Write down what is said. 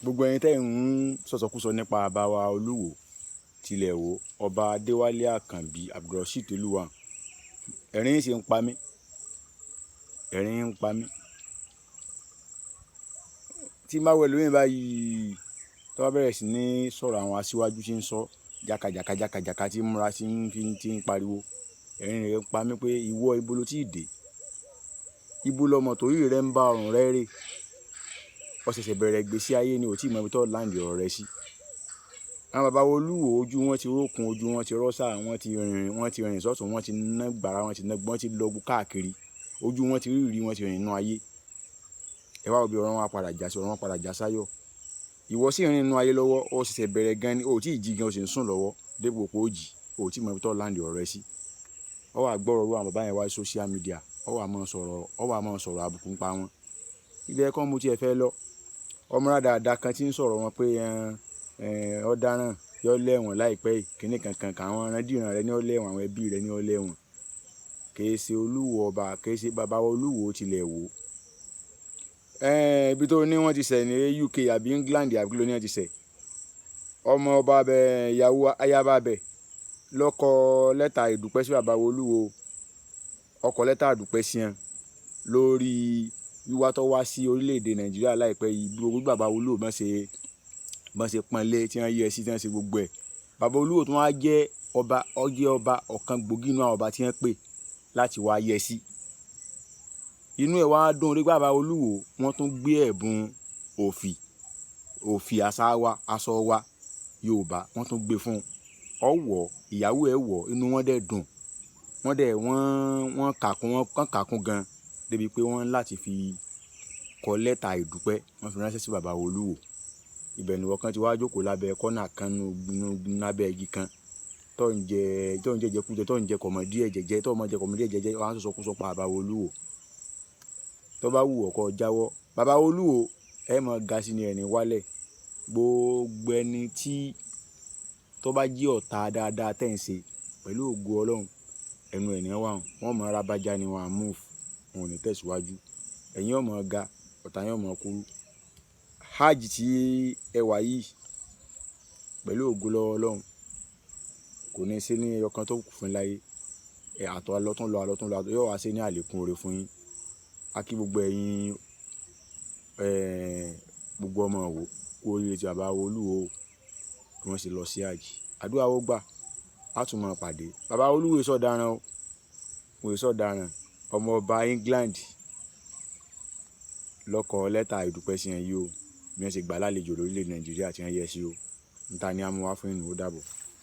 Gbogbo ẹ̀yin tẹ́ ń sọ̀sọkúsọ nípa bàbá wa Olúwo tilẹ̀ wò, Ọba Adéwálé Àkànbí Abdulrasheed Olúwa, ẹ̀rín yín sì ń pa mí, ẹ̀rín yín ń pa mí. Tí n bá wo ẹlòmíì báyìí tó bá bẹ̀rẹ̀ sí ní sọ̀rọ̀ àwọn aṣíwájú tí ń sọ jákàjàká jákàjàká tí ń múra tí ń fi tí ń pariwo, ẹ̀rín rẹ̀ ń pa mí pé ìwọ ibo ló tíì dé, ibo lọmọ torí rẹ ń bá ọrùn rẹ rè. Ó ṣẹ̀ṣẹ̀ bẹ̀rẹ̀ ìgbésí ayé ni, ò tí ì mọ ibi tó láǹdì ọ̀rọ̀ rẹ sí. Àwọn bàbá wa Olúwo, ojú wọn ti rókun, ojú wọn ti rọ́ṣà, wọ́n ti rìn sọ́tùn, wọ́n ti ná gbàrà, wọ́n ti ná gbọ́n, wọ́n ti lọ́gun káàkiri, ojú wọn ti rí, wọ́n ti rìn nínú ayé. Ẹ wá wo bí ọ̀rọ̀ wọn padà já sí, ọ̀rọ̀ wọn padà já sáyọ̀. Ìwọ sì rìn nínú ayé lọ́wọ́, ó ṣẹ̀ṣẹ̀ bẹ̀rẹ̀ gan ni, ó tí ì jí gan, ó sì ń sùn lọ́wọ́ dépò pé ó jí, ó tí ì mọ ibi tó láǹdì ọ̀rọ̀ rẹ sí. Ó wá gbọ́rọ̀ irú àwọn bàbá yẹn wá sí social media, ó wá máa sọ̀rọ̀, ó wá máa sọ̀rọ̀ àbùkù ń pa wọn. Ibẹ̀ kọ́ mo ti ẹ fẹ́ lọ. Ọmọ rádaràda kan tí ń sọ̀rọ̀ wọn pé ó dáràn, yóò lẹ́wọ̀n láìpẹ́ yìí, kíní kankan kan àwọn ìrandíran rẹ̀ ní ó lẹ́wọ̀n, àwọn ẹbí rẹ̀ ní ó lẹ́wọ̀n. Kì í ṣe Olúwo ọba, kì í ṣe bàbá wa Olúwo tilẹ̀ wò. Ibi tó ní wọ́n ti ṣẹ̀ ní UK àbí England àbí kí ló ní wọ́n ti ṣẹ̀. Ọmọ ọba bẹ, ìyàwó ayaba bẹ ló kọ lẹ́tà ìdúpẹ́ sí bàbá wa Olúwo. Ó kọ lẹ́tà ìdúpẹ́ sí wọn lórí wíwá tó wá sí orílẹ̀ èdè Nàìjíríà láìpẹ́ yìí, bí gbogbo bàbá Olúwo bọ́n ṣe pọ́nlé tí wọ́n yẹ sí, tí wọ́n ṣe gbogbo ẹ̀. Bàbá Olúwo tó wá jẹ́ ọba, ó jẹ́ ọba ọ̀kan gbòógì nínú àwọn ọba tí wọ́n pè láti wá yẹ sí. Inú ẹ̀ wá dùn rí pé bàbá Olúwo wọ́n tún gbé ẹ̀bùn òfì, òfì àṣà wa, aṣọ wa Yorùbá, wọ́n tún gbé fún un. Ó wọ̀, ìyàwó ẹ̀ wọ̀, inú wọn dẹ̀ dùn. Wọ́n dẹ̀ wọ́n kàkún, wọ́n kàkún gan débi pé wọ́n láti fi kọ lẹ́tà ìdúpẹ́, wọ́n fi ránṣẹ́ sí bàbá Olúwo. Ibẹ̀ ni ìwọ kan ti wá jókòó lábẹ́ kọ́nà kan nínú lábẹ́ igi kan tó ń jẹ, tó ń jẹ jẹkújẹ, tó ń jẹ kọ̀mọ́ díẹ̀ jẹjẹ, tó ń jẹ kọ̀mọ́ díẹ̀ jẹjẹ, wọ́n á sọ̀sọkúsọ pa bàbá Olúwo. Tó bá wù ọ́ kó jáwọ́. Bàbá Olúwo, ẹ mọ̀ ga sí ni ẹni wálẹ̀. Gbogbo ẹni tí tó bá jí ọ̀tá dáadáa tẹ̀ ń ṣe pẹ̀lú ògo Ọlọ́run, ẹnu ẹ̀ ní wọ́n wà. Wọ́n mọ̀ rabájá ni wọ́n á move, wọn ò ní tẹ̀síwájú. Ẹ̀yin ó mọ̀ ga, ọ̀tá yín ó mọ̀ kúrú. Hajj tí ẹ wà yìí pẹ̀lú ògo lọ́wọ́ Ọlọ́run kò ní sí ní ẹyọ kan tó kù fún láyé. Ẹ̀ àtọ̀ alọ́tún lọ, alọ́tún lọ, yóò wá sí ní àlékún oore fún yín. A kí gbogbo ẹ̀yin, gbogbo ọmọ Ìwó kú oríire tí bàbá Olúwo bí wọ́n ṣe lọ sí hajj. Àdúrà ó gbà, á tún máa pàdé. Bàbá Olúwo è sọ̀daràn o, wọ́n è sọ̀daràn. Ọmọ ọba England ló kọ lẹ́tà ìdúpẹ́ sí ẹ yìí o. Bí wọ́n ṣe gbà lálejò lórílẹ̀ èdè Nàìjíríà tí wọ́n yẹ sí o. Níta ni a mú wá fún yín, ó dàbọ̀.